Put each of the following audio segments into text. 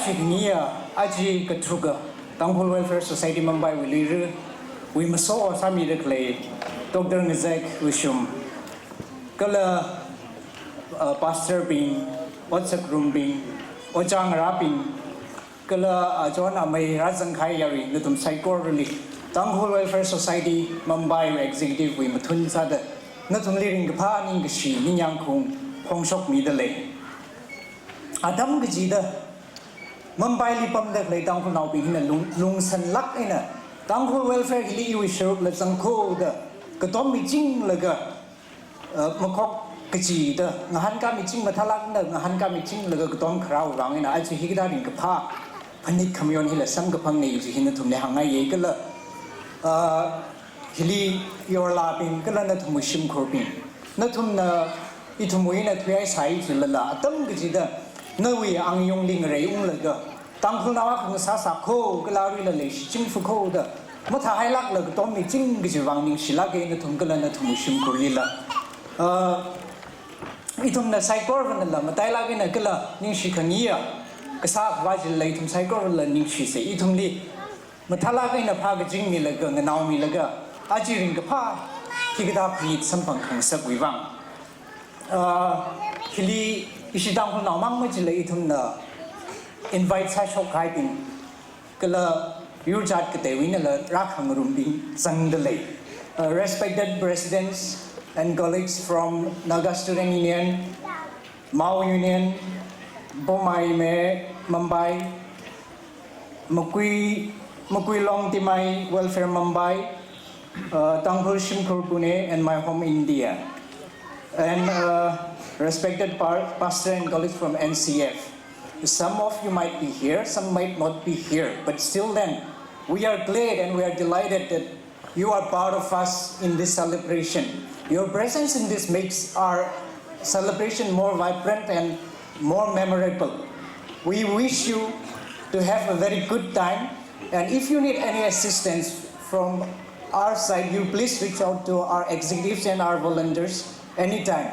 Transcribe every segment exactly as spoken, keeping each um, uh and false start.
Chikniya aji kathuka Tangkhul Welfare Society Mumbai wui luira wui maso sāmida khalei Doctor Ngazek Lushum, kala, uh, pastor bing, otsak room bing, ojā ngarābing, kala, uh, John Amei rāzangkahai yarui nathum saikorali Tangkhul Welfare Society Mumbai wui executive wui mathun sāda nathumli ringkaphā ningkashi ningyāng khaung phongshokmida lei. Atam kachida Mumbai li pamda khalei Tangkhulnaobing hina lung, lungsanlāk eina Tangkhul welfare hili iwui sharuk la zangkho da katom michinglaga, uh, makhok kachida ngahānkā miching mathālāk eina ngahānkā michinglaga katom kharāwui vang eina aja hikathā ringkaphā phanit khamayon hila samkaphangna chi hi nathumli hāngngaiya kala, uh, hili yorlābing kala nathumwui shimkhurbing, nathumna ithumwui eina thuihaisai jilala atam kachida nawui angayungli ngareiunglaga Tangkhulnao akha ngasāsākho kala aruila leishi chingfukho da mathāhailākla katom miching kajiwui vang ningshilāka nathum kala nathumwui shimkhurlila. Uh, ithumna saikoranala matailāk eina kala ningshi khangayi kasā khavā jilala ithum saikorala ningshisa. Ithumli mathālāk eina phākachingmilaga, nganaomilaga, aja ringkaphā hikathā phanit samphang khangasakwui vang. Uh, hili ishi Tangkhulnao mang majila ithumna invite sāshokkahaibing kala yurjat kateiwui einala rākhangarumbing zangda lei. Uh, respected presidents and colleagues from Naga Student Union, Mao Union, Poumai Mei Mumbai, Makui, Makuilong Timai Welfare Mumbai, uh, Tangkhul Shimkhur Pune, and My Home India. And, uh, respected par-, pastor and colleagues from N C F. Some of you might be here, some might not be here, but still then, we are glad and we are delighted that you are part of us in this celebration. Your presence in this makes our celebration more vibrant and more memorable. We wish you to have a very good time, and if you need any assistance from our side, you please reach out to our executives and our volunteers anytime.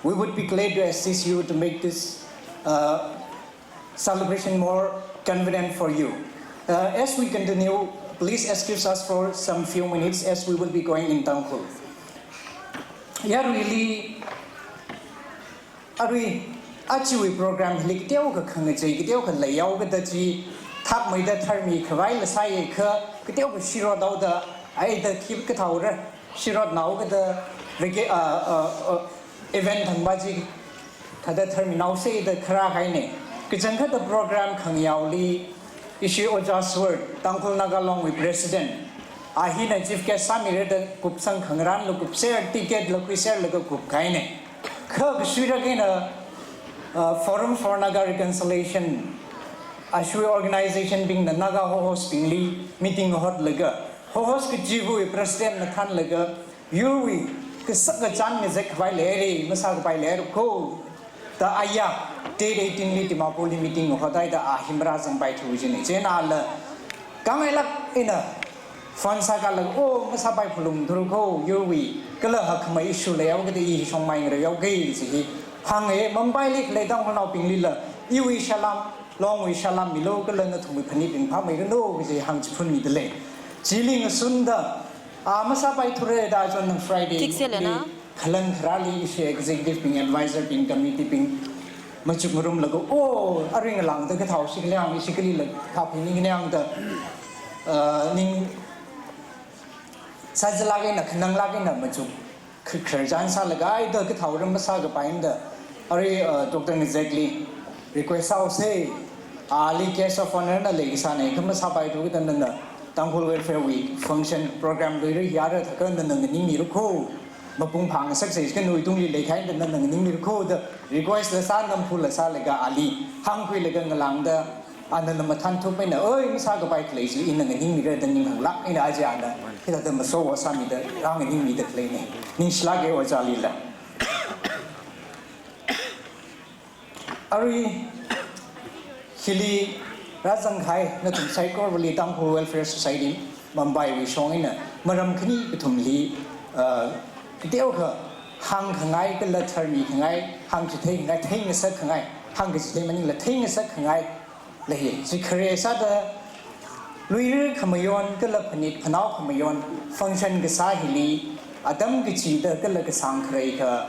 We would be glad to assist you to make this, uh, celebration more convenient for you. Uh, as we continue, please excuse us for some few minutes as we will be going in Tangkhul. Yaruili, arui, ajawui program hili kateokha khangachei, kateokha leihaokada chi thakmeida tharmi khavaila sāya kha, kateokha shirot haoda, aida khip kathaora, shirot naokada, vaca-, uh, uh, uh, event thangva chi thāda tharminaosa da kharā kahaina. Kachangkhatta program khangayaoli, ishi Ojā Sword, Tangkhul Naga Longwui president, a hina chief guest sāmira da kupsang khangarānla kupser, ticket la khuiserlaga kupkahaina. Kha kashuirak eina, uh, Forum for Naga Reconciliation, ashiwui organization bingna Naga Hohos bingli meeting hotlaga, Hohos kachiva̱wui president na thānlaga, yurwui kasak kachān ngazek khavai leira, masākapai leira kho da aya, date eighteen li Dimapur li meeting hothaida a hi marāzangpaithu jina. Chieina ala kangailāk eina phone sākālaga, oh, masāpai phalungthura kho, yurwui kala hakkhamei issue leihaokada i hi shongmai ngarāihaoki kaji hi hānga. Mumbai li khalei Tangkhulnaobinglila iwui salam, Longwui salam milo kala nathumwui phanit ringphāmeiranu kaji hāngchiphunmida lei. Chili ngasunda, a, masāpaithura da chon nang Friday Chikse lena. Khalan kharāli ishi executive bing, advisor bing, committee bing machukngarumlaga, oh, arui ngalāngda kathao shi kaliang, ishi kalila kaphi ni kaniang da, uh, ning sāzalāk eina, khananglāk eina machuk kh-, kharjan sālaga, aida kathaora masākapaina da, arui, uh, Doctor Ngazekli request sāhaosa, ali guest of honour na leisāna, kha masāpaithu kha da nana Tangkhul Welfare Week function program luira hiyāra thākha nana nganingmira kho, mapung phāngasaksa, kha nawui tungli leikahaina da nana nganingmira kho da request la sā, namphula sālaga ali hāngkhuilaga ngalāngda, ana namathān thup eina, oi, masākapai khalei chi ina nganingmira da ning hānglāk eina aja ana hithāda masowo sāmida, rānganingmida khaleina. Ningshilāka ojālila. Arui hili rāzangkahai nathum saikorali Tangkhul Welfare Society Mumbai wui shong eina maram khani kathumli, uh, kateokha hāngkhangai kala tharmikhangai, hāngchitheikhangai, theingasakkhangai, hāngkachithei maningla theingasakkhangai Lei, chi khare sāda Luira khamayon kala Phanit Phanao khamayon function kasā hili atam kachida kala kasāng kharei kha,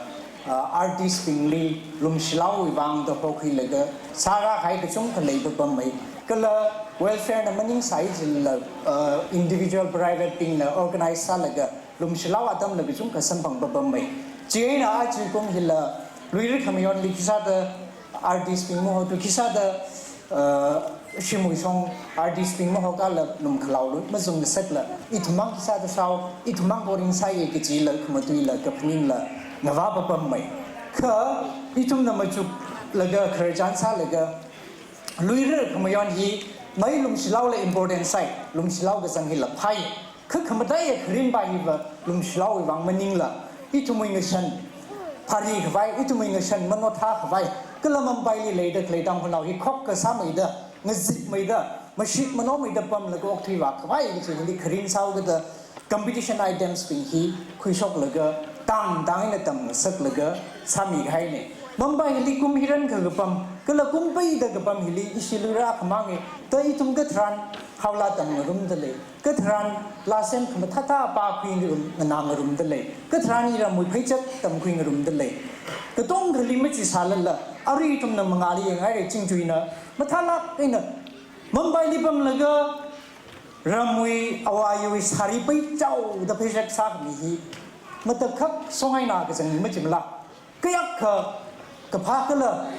ah, artist bingli lumshilao wui vang da hokhuilaga sārākahai kachungkha leipapam mai. Kala welfare na maningsai jilala, ah, individual private bingna organize sālaga lumshilao atamla kachungkha samphangpapam mai. Chieina aja kum hila Luira khamayonli khisāda artist bing mahotu khisāda, ah, shimui shong artist bing mahokala lumkhalao lu mazung ngasakla, ithum mang khisāda sāo, ithum mang boring sāya kajila khamatuila kaphaningla ngavāpapam mai. Kha ithumna machuklaga khararchan sālaga Luira khamayon hi mai lumshilaola important sai, lumshilao kazang hila phai. Kha khamataiya kharinpa hiva lumshilao wui vang maningla, ithumwui ngashan phari khavai, ithumwui ngashan manotha khavai, kala Mumbaili leida khalei Tangkhulnao hi khokkha sāmeida, ngazipmeida, mashit manomeida pamlaga okthuivā khavai kaji hili kharin sāo kada competition items bing hi khuishoklaga tang tang eina tamngasaklaga sāmi kahaina. Mumbai hili kum hiran kha kapam, kala kum peida kapam hili ishi Luira khamang e, ta ithum katharan haola tamngarumda lei. Katharan lāsem khamathāthā pākhuingarum, nganāngarumda lei. Katharan iramwui pheichak tamkhuingarumda lei. Katongkhali machi sālala, arui ithumna mangāli yanghaira, Chingchuina mathālāk eina Mumbaili pamlaga ramwui awayui sari peichaoda pheichak sākhami hi matakhak songaina kazang machimala. Kayākha kaphā kala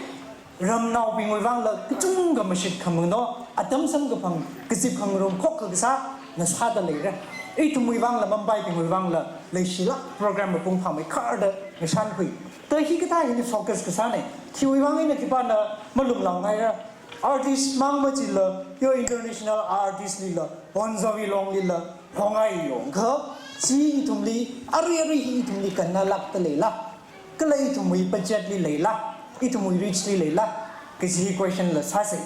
ramnaobingwui vangla kachungkha mashit khamano, atam samkaphang, kazip khangarum khokkha kasā ngasāda leira. Ithumwui vangla, Mumbaibingwui vangla leishilāk program mapung phāmeikharda ngashankhui. Ta hikathā hili focus kasāna. Khiwui vang eina khipāna malumlao ngaira. Artist mang machila, yo international artist lila, Bon Jovi longlila hongaiyo. Kha chi ithumli, arui arui hi ithumli kannalākda leila, kala ithumwui budget li leila, ithumwui reach li leila, kaji hi question la sāsa.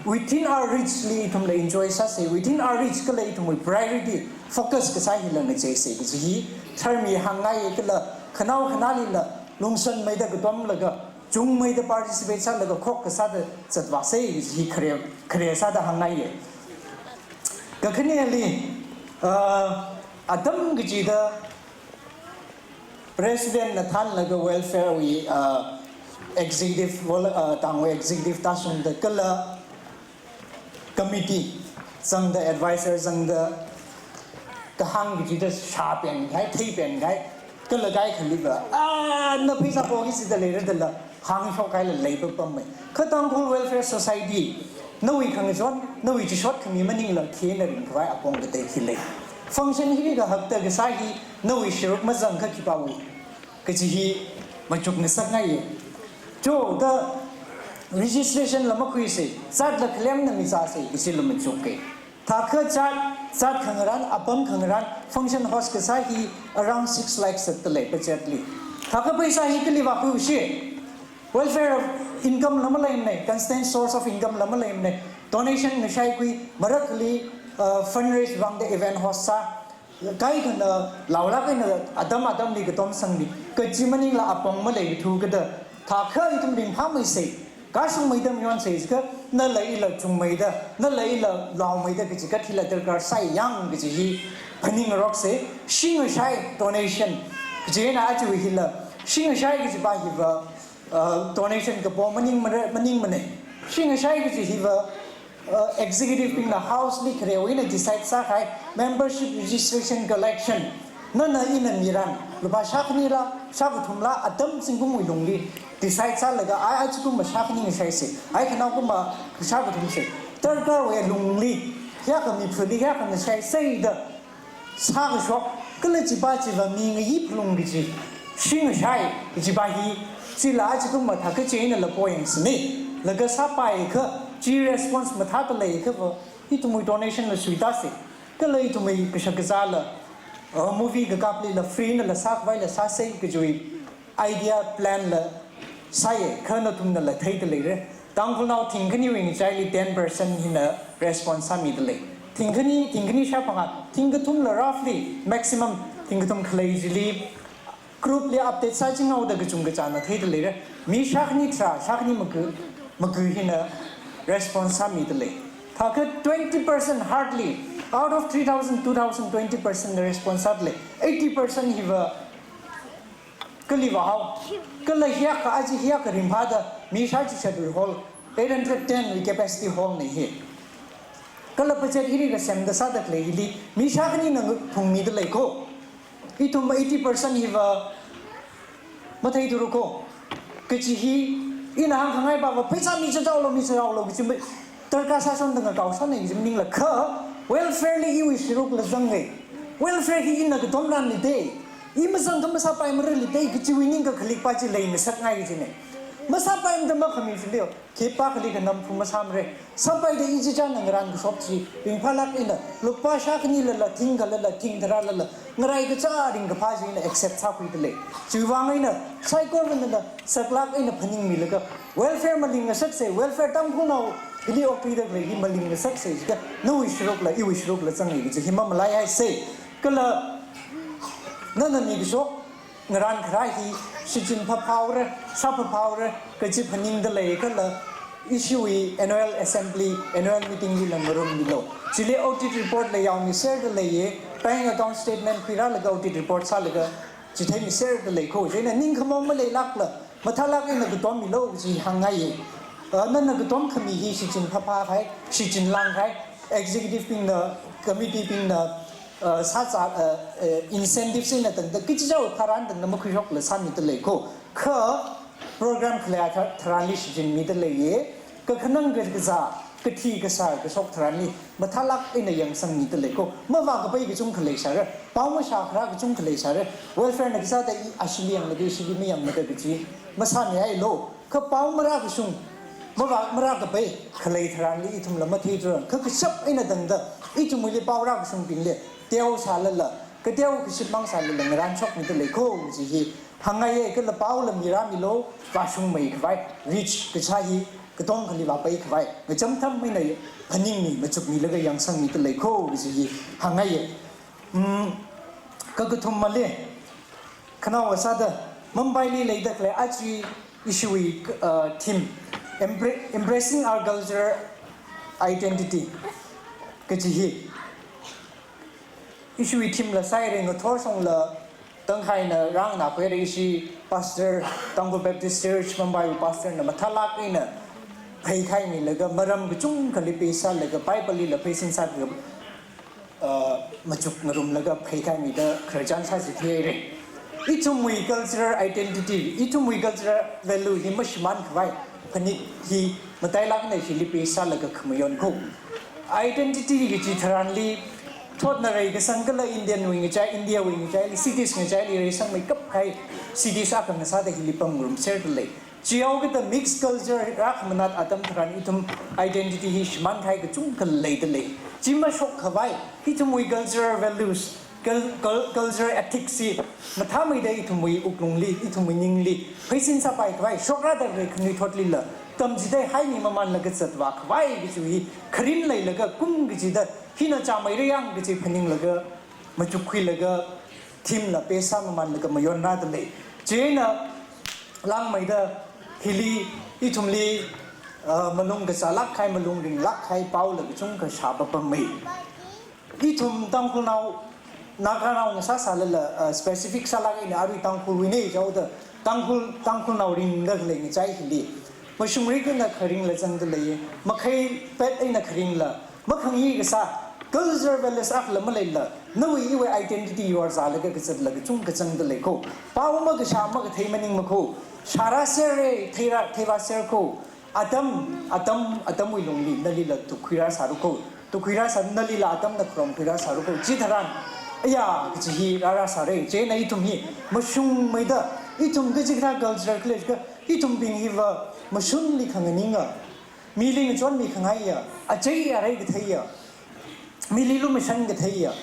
Within our reach li ithumla enjoy sāsa. Within our reach kala ithumwui priority focus kasā hila ngacheisa kaji hi tharmi hāngngai kala khanao khanālila lungshanmeida katomlaga chungmeida participate sālaga khokkha sāda zatvāsa kaji hi khare, khare sāda hāngngaiya. Kakhaneli, ah, atam kachida President na thānlaga welfare wui, ah, executive, vol-, ah, tangwui executive tāshungda kala committee zangda, advisor zangda, kahāng kachida shāpen kahai, theipen kahai, kala kaikhaliva, ah, na pheisā poki sida leira dala hāngshok kahaila leipapam mai. Kha Tangkhul Welfare Society, nawui khangachon, nawui chishot khami maningla khina ringkhavai apong katei khi lei. Function hi kahakta kasā hi nawui sharuk mazangkha khipāwui kaji hi machuk ngasakngaiya. Cho da registration la makhuisa, zatla khalemna mi zāsa kajila machuka. Thākha zat, zat khangarān, apam khangarān, function host kasā hi around six lakhs zatda lei budget li. Thākha pheisā hi kali vākhuishi? Welfare income la maleimana, constant source of income la maleimana. Donation ngashaikhui, marakhali, uh, fundraise vangda event host sā, kaikhana laolāk eina atam atamli katom sangmi, kachi maningla apong maleithu kada, thākha ithum ringphāmeisa, kashungmeida mayonsa jiakha, nala ila chungmeida, nala ila laomeida kaji kathila darkar sai yang kaji hi phaningngaroksa. Shim ngashai donation kaji eina aja hila, shim ngashai kajipa hiva, uh, donation kapo maningmara-, maningmana. Shim ngashai kaji hiva, uh, executive bingna house li kharewui eina decide sākahai membership registration collection. Nana ina miran, lupā shākhanila, shākathumla, atam zingkumwui lungli decide sālaga, ai, ai zingkum mashākhani ngashaisa, ai khanao kum mashākathumsa. Darkarwui lungli, hiyākha mi phuli, hiyākha ngashaisa da sākashok, kala chipa chiva mi ngayi phalung kaji, shim ngashai kajipa hi, chila aja kum mathākha chi einala poyangsani, laga sāpaiakha, chi response mathāda leiakhava, ithumwui donation la suitāsa, kala ithumwui kashak kazāla, uh, movie kakaplila free einala sākhavaila sāsa kajiwui idea plan la sāya, kha nathumnala theida leira. Tangkhulnao thingkhaniwui ngachaili ten percent hina response sāmida lei. Thingkhani, thingkhani shāphangā, thingkathumla roughly, maximum thingkathum khalei chili, group li update sāchinghaoda kachungkachāna theida leira. Mi shākhani tharā, shākhani maga, maga hina response sāmidalei. Thākha twenty percent hardly, out of three thousand, two thousand, twenty percent response sādalei. Eighty percent hiva kali vāhao. Kala hiyākha aja hiyākha ringphāda mi shāchishat wui hall, eight hundred ten wui capacity hall nei hi. Kala budget hili kasemda sāda khalei hili mi shākhanina phungmidalei ko. Ithum eighty percent hiva matheithura ko. Kachi hi ina hāngkhangai pava pheisā michachaolo, michachaolo kachi mi darkar sāshonda ngakaoshon nei kachi maningla kha welfare li iwui sharuk la zangngai. Welfare hi ina katomranli dei. I mazangkha masāpaimara li dei kachiwui ningkakhalikpa chi leingasakngai kachina. Masāpaimada makhami chiliyo. Khipākhali khanam phung masāmara. Sāpaida ichichāna ngarān kashok chi ringphālāk eina lupā shākhani lala, thingkha lala, thingtharā lala, ngarai kachā ringkaphā chi ina accept sākhuidalei. Chiwui vang eina saikoranala saklāk eina phaningmilaga welfare malingngasaksei, welfare Tangkhulnao hili okthuida khalei hi malingngasaksei, chida nawui sharuk la iwui sharuk la zangngai kachi hi mamalaihaisei. Kala nana mikashok ngarān kharā hi shichin phaphaora, sāphaphaora kachi phaningdalei kala ishiwui annual assembly, annual meeting lila ngarummilu. Chili audit report la yaomiserdalei, bank account statement khuirālaga audit report sālaga chitheimiserda lei ko. Chieina ningkhamaong maleilākla mathālāk eina katommilu kachi hāngngaiya. Ah, nana katomkhami hi shichin phaphākahai, shichin lāngkahai, executive bingna, committee bingna, ah, sāza, ah, ah, incentive sina tangda kachichāwui pharān tangda makhuishokla sāmidalei ko. Kha program khalei tha-, tharanli shichinmidaleiya. Kakhanang kakazā, kathi kasār kashok tharanli mathālāk eina yangsangmidalei ko. Mavākapai kachungkha leisāra, pao mashākharā kachungkha leisāra. Welfare na kasāda i ashili yangmada, ishili mayangmada kachi masāmihailu. Kha pao marākashung, mavā marākapai khalei tharanli ithumla matheithura. Kha kashap eina tangda ithumwuili pao rākashungbingli teo sālala, kateo kashipmang sālala ngarānshokmidalei ko kachi hi hāngngaiya. Kala paola mirāmilu, vāshungmeikhavai, reach kachā hi katongkhali vāpaikhavai ngacham tham eina phaningmi, machukmilaga yangsangmidalei ko kachi hi hāngngaiya. Mm, kakathumali, khanaowa sāda Mumbaili leida khalei aja ishiwui, uh, theme, Embra-, Embracing Our Cultural Identity kachi hi ishiwui theme la sāhaira. Ngathor shongla tangkhaina rānganākhuihaira. Ishi pastor, Tangkhul Baptist Church Mumbai wui pastor na mathālāk eina pheikhaimilaga maram kachungkhali pesālaga Bible lila pheisin sālaga, uh, machuk ngarumlaga pheikhaimida khararchan sāchitheihaira. Ithumwui cultural identity, ithumwui cultural value hi mashimānkhavai phaning hi matailāk eina hili pesālaga khamayon ko. Identity kachi tharanli thotna reikasang kala Indian wui ngachai, India wui ngachaili, cities ngachaili reisangmeikap kahai cities akha ngasāda hili pamngarumserdalei. Chihaokida mixed culture rākhamanat atam tharan ithum identity hi shimānkahai kachungkha leidalei. Chi mashokkhavai, ithumwui cultural values, cul-, cul-, cultural ethics hi mathāmeida ithumwui wuklungli, ithumwui ningli pheisin sāpaikhavai, shokrāda khalei khanuithotlila tamchithei haimi mamanlaga zatvākhavai kachi hi kharin leilaga kum kachida hina chāmeira yang kachi phaninglaga, machukkhuilaga, theme la pesā mamanlaga mayonrādalei. Chieina langmeida hili ithumli, uh, malung kazālāk kahai, malung ringlāk kahai paola kachungkha shāpapammei. Ithum Tangkhulnao, Naganao ngasāsālala, uh, specific sālāk eina arui Tangkhulwuina jihaoda, Tangkhul, Tangkhulnao ringda khalei ngachai hili mashungrik eina kharingla zangdalei, makheipat eina kharingla, makhangi kasā, cultural values akhala maleila, nawui iwui identity yorzālaga kazatla kachungkha zangdalei ko. Pao makashā makathei maningma ko. Shārāsera, theirā, theivāser ko. Atam, atam, atamwui lungli nalila tukkhuirāsāra ko. Tukkhuirāsā, nalila atamna kharomkhuirāsāra ko. Chitharan, aya, kachi hi rārāsāra. Chieina ithum hi mashungmeida, ithum kachikhara cultural khalei ka, ithumbing hiva mashunli khanganinga, mili ngachonmi khangaiya, achei arei katheiya, mili lumashan katheiya,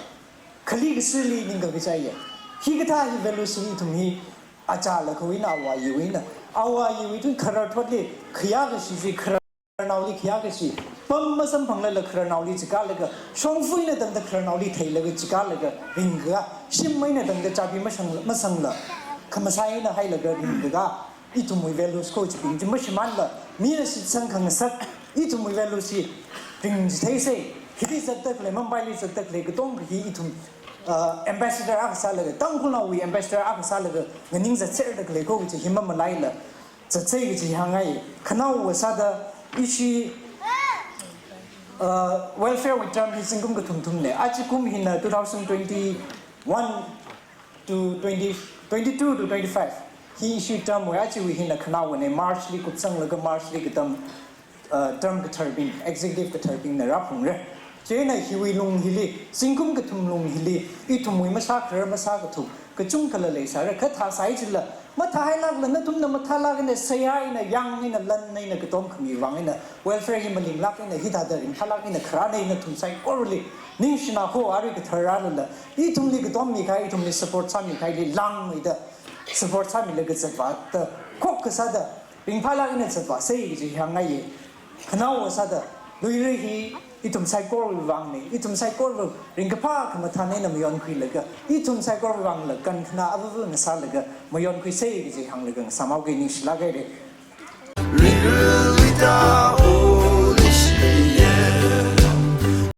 khali kasili ningkakachaiya. Hikathā hi values hi ithum hi achālakhawui eina, awui awui eina, awui awui tui khararthotli khayākashi chi, khararnaoli khayākashi, pam masamphanglala khararnaoli chikālaga, shongfa eina tangda khararnaoli theilaga chikālaga ringkakā, shim eina tangda chābi masang, masangla, khamasai eina hailaga ringkakā, ithumwui values ko chibing chi mashimānla, mina shitsang khangasak, Ithumwui value chi ringchitheisa. Hili zatda khalei, Mumbaili zatda khalei katonga hi ithum, uh, ambassador akha sālaga, Tangkhulnaowui ambassador akha sālaga nganingzatserda khalei ko kaji hi mamalaila zatsa kaji hāngngai. Khanaowa sāda ishi, uh, welfare wui term hi zingkum kathum thumna. Aja kum hina two thousand twenty-one to twenty, twenty-two to twenty-five. Hi ishi term wui, ajawui hina khanaowana, March li kupsanglaga March li katam, uh, term katharbing, executive katharbingna rāphungra. Chieina hiwui lung hili, zingkum kathum lung hili, ithumwui masākharar masākathuk kachungkhala leisāra, kha thāsai chila mathāhailākla, nathumna mathālāk eina, seihā eina, yāng eina, lan eina, katom khami vang eina, welfare hi malinglāk eina, hithāda ringphālāk eina kharāna. Nathum saikorali ningshina ho, arui kathar rālala, ithumli katom mikahai, ithumli support sāmikahaili langmeida support sāmilaga zatvāda, khokkha sāda ringphālāk eina zatvāsa kaji hāngngaiya. Khanaowa sāda, Luira hi ithum saikorawui vangna, ithum saikora ringkaphā khamathān eina mayonkhuilaga, ithum saikorawui vangla kankhana avāvana sālaga mayonkhuisa kaji hānglaga ngasāmhaoga, ningshilāk haira. Luira Luida.